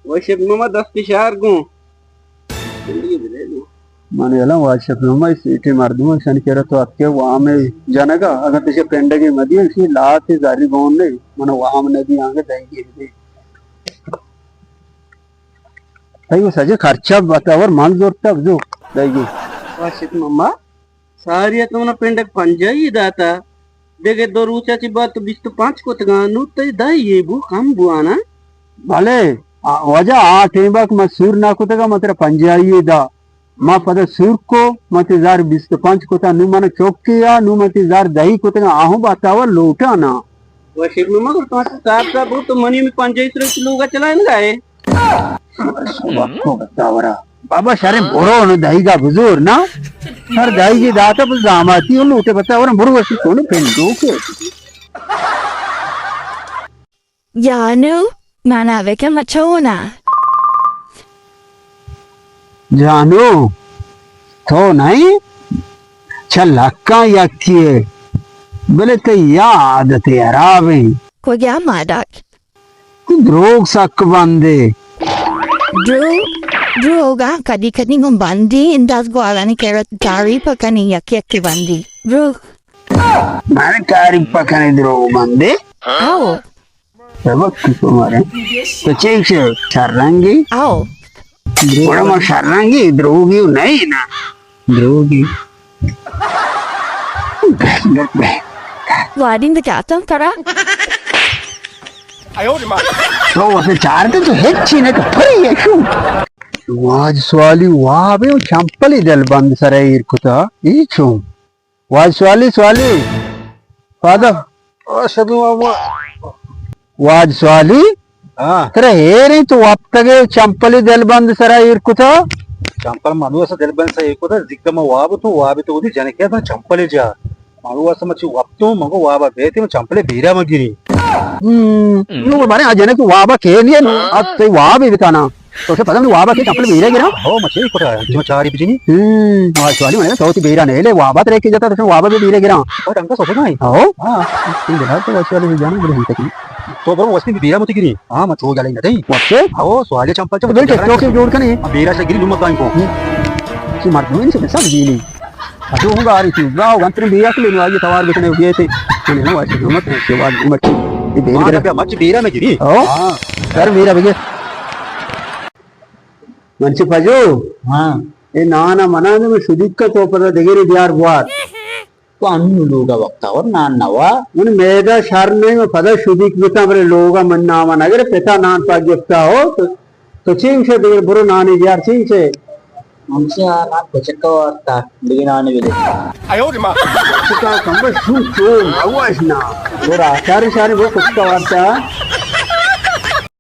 وشک ماما دست شار گوں۔ من یلہ واجہ شفیع ماما، سیٹیں مردم شن کرا تو اتکے وام جنگا، اگر تشے پنڈگی مدی، اسی لاتے زاری گون نے، من وام ندی آنگے دنگی دے۔ تئی وہ سجے خرچہ بتا اور من زورتا بزو دئیگی۔ واشت مما، ساری تو منا پنڈک پنجاہی داتا۔ دگہ دو روچا چی بعد تو بیست و پنچ کتگاں، نو تئی دہی یہ بو کم بوانا۔ بلے، آ، واجہ آ ٹیم بک ما سور نہ کتگا، ما ترا پنجاہی دا۔ ما پدا سور کو، ما تی زار بیست و پنچ کتا، نو من چوکی آ، نو ما تی زار دہی کتگا، آہوں باتاور لوٹا نا۔ وشیر مما گر تو صاحب صاحب تو منی میں پنجاہی سر لوگا چلائیں گا ہے۔ بابا شریں برو نو دہیگا بزور نا۔ ہر دہیگی داتا بس داماتی ہوں لوٹے بتا ورن برو وشی کونو پھنڈو کے۔ جانو، مانا بکن مچونا۔ جانو، تو نہیں؟ چہ لکاں یکی ہے۔ بلے تئی یاد تے حراب ہیں۔ کجا مادک؟ تو دروگ سک بندے۔ دروگ، دروگا کدی کدی گوں بندی، انداز گوالانی کرا تعریف کنی، یک یکی بندی۔ دروگ۔ من تعریف کنی دروگ بندے؟ آو۔ سبق تو مارا۔ تو چیک سے شرنگی؟ آو۔ گڑا ما شرنگی دروگی نہیں نا۔ دروگی۔ وادین دے کیا تم کرا؟ تو اسے چار دے تو ہچ چی نہ تو پری ہے شو۔ واج سوالی واب ہے، چمپلی دل بند سر ایر کتا، ای چون؟ واج سوالی، سوالی۔ پادا۔ او شدو بابا۔ واج سوالی۔ ہاں۔ ترا ہیریں تو وپتگے چمپلی دل بند سرا ایر کتا؟ چمپل منو اسا دل بند سرا ایر کتا، زیکا ما واب تو، واب تو ودی جنکے اسا چمپلی جا۔ منو اسا مچی وپتوں، مگو وابا بیتے، ما چمپلی بیرا مگیری۔ ہم، نو بارے آ جنک وابا کھیلی ہے، نو اب تے واب ہی بتانا۔ تو اسے پتہ نہیں وابا کے چپل بیرے گرا؟ ہو، مچے کتا، جو چاری بجنی۔ ہم، آج سوالی منے تو تی بیرا نہیں لے، وابا ترے کے جتا تو وابا بھی بیرے گرا۔ اور انگا سوچے نہیں۔ ہو؟ ہاں۔ تم جناب تو واجہ سوالی جانا بڑے ہی تکی۔ تو برو وستی بیرا متی گری۔ ہاں، مچو جالے نہیں۔ وقت؟ ہو، سوالی چمپل چمپل بل تو کے جوڑ کنے۔ بیرا سے گری لومت دائیں کو۔ ہم۔ سی مردم نہیں سب جی نہیں۔ اچھا، ہوں گاری تھی، گاؤ گنتر بیا کے لینے والی توار بکنے ہوئے تھے۔ میں نے واجہ مت کے بعد مت۔ یہ بیرا مچ بیرا میں گری۔ ہو؟ ہاں۔ سر بیرا بگے۔ من چہ پجو؟ ہاں۔ اے نانا منا دے، من شدیک کا تو پدا دگری بیار بوار۔ تو انو لوگا وقتا ور نان نوا۔ من میدا شر نہیں، من پدا شدیک بتا، بلے لوگا من ناما نگر، پتا نان پاک گفتا ہو، تو، تو چین سے دگر برو نانی بیار چین سے۔ من چہ آ نان کچکا وارتا، دگہ نانی بدے۔ چکا کمبر شو چون، آواز نا۔ برا، شاری شاری برو کچکا وارتا۔